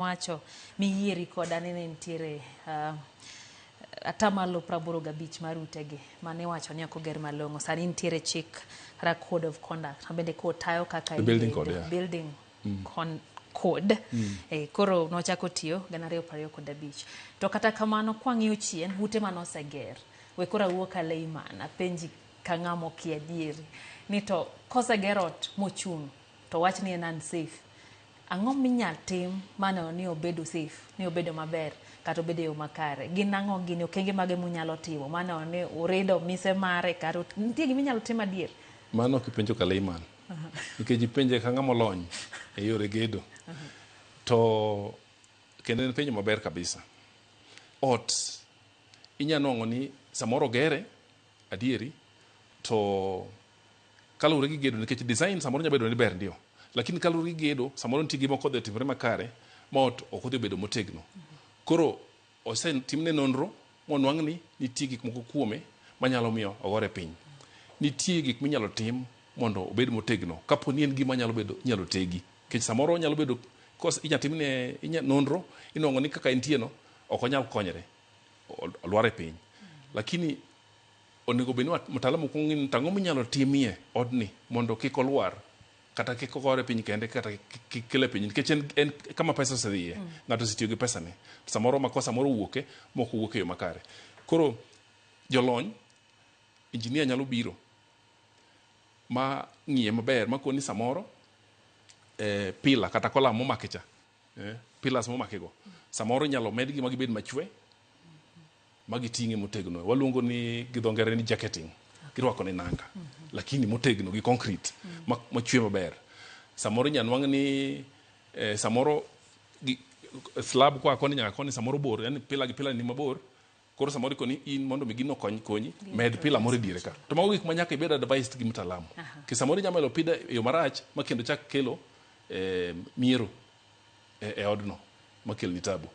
Wacho miyieri koda ni ne nitiere atamalo 85 mar utegi mane iwacho ni ok oger malong'o. Sani nitiere chik kata code of conduct ma bende koro tayo kaka The building igedo. code, yeah. Building code. Koro nochako tiyo 2025. To kata kamano kwang'iyo chien ute mane oseger, we koro awuo ka layman apenji ka ng'ama okia adieri ni to koseger ot mochung' to wach ni en unsafe, ang'o minyal tim maneno ni obedo safe, ni obedo maber kata obedo e yo makare? Gin ang'o gini okenge mage munyalo timo maneno ni urido mise mare kata nitie gima inyalo tim adier? Mano ok ipenjo ka layman. Nikech ipenje ka ng'ama olony e yore gedo. To kendo en penjo maber kabisa. Ot inya nwang'o ni samoro ogere adieri to kaluwore gi gedo, nikech design samoro nyalo bedo ni ber ndio, lakini kaluwore gi gedo samoro nitie gima ok odhi otimore makare ma ot ok odhi obedo motegno. Koro osetimne nonro monwang' ni nitie gik moko kuome manyalo miyo ogore piny. Nitie gik minyalo tim mondo obed motegno kapo ni en gima nyalo bedo inyalo tegi. Nikech samoro onyalo bedo kos inya timne inya nonro inuang'o ni kaka entie no ok onyal konyre, olwar e piny. Lakini onego bed ni mtaalamu kuongo ng'i ni to ang'o minyalo timie odni mondo kik olwar kata kik ogore piny kende kata kik kele piny, nikech en kama pesa osedhiye, ng'ato osetiyo gi pesane, samoro makosa moro owuoke mok owuok e yo makare. Koro jolony, engineer nyalo biro ma ng'iye maber makoni samoro pillar kata column momake cha, pillars momake go samoro inyalo medgi ma gibed machwe ma giting'e motegno. Waluongo ni gi dho ngere ni jacketing. Girwako ne nanga, lakini motegno gi concrete machwe maber. Samoro inya nwang' ni samoro gi, slab koa koni nyaka koni samoro bor, yani pillar gi pillar ni mabor. Koro samoro ikoni in mondo mi gino okony konyi, med pillar moro e diere ka. To mago gik ma nyaka ibed advised gi mtaalamu. Nikech samoro inya medo pillar e yo marach ma kendo chak kelo miero e odno makelni tabu.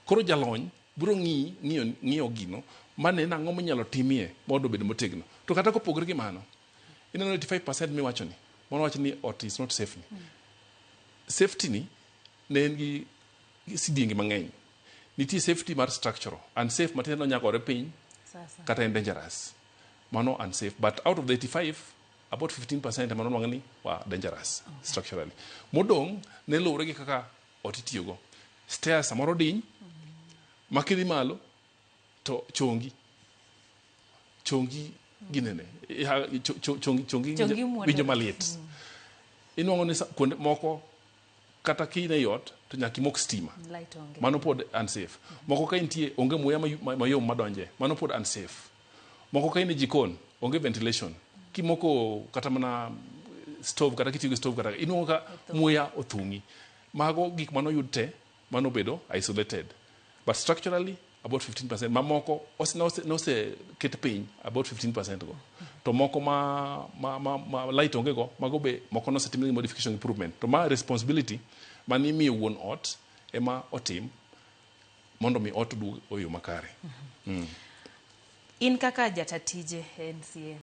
Koro jalony biro ng'i ng'iyo ng'iyo gino mane nang'o minyalo timie mondo obed motegno. To kata kopogore gi mano, ineno 85% miwacho ni, mano wach ni ot is not safe ni. Safety ni ne en gi sidienge mang'eny. Nitie safety mar structural, unsafe matiende ni onyagore piny Sasa. kata en dangerous. Mano unsafe. But out of the 85, about 15% ema nonwang' ni were dangerous structurally. Modong' ne luwore gi kaka ot itiyogo. Stairs samoro diny, ma kidhi malo to chongi ginene, chongi Chongi muodore. winjo maliet. Inuang'o ni kuonde moko kata ka in ei ot to nyaka imok stima. Light onge. Mano pod unsafe. Moko ka intie onge muya mayom madonje, mano pod unsafe. Moko ka in e jikon onge ventilation. Kimoko kata mana stove kata kitiyo gi stove kata inuang'o ka muya othung'i. Mago gik manoyud te manobedo isolated. But structurally about 15% mamoko nose ket piny about 15% go. To moko ma light onge go, mago be moko nosetimnegi modification improvement. To ma responsibility mani imiyo wuon ot ema otim mondo mi ot oduog e yo makare. In kaka jata tije e NCA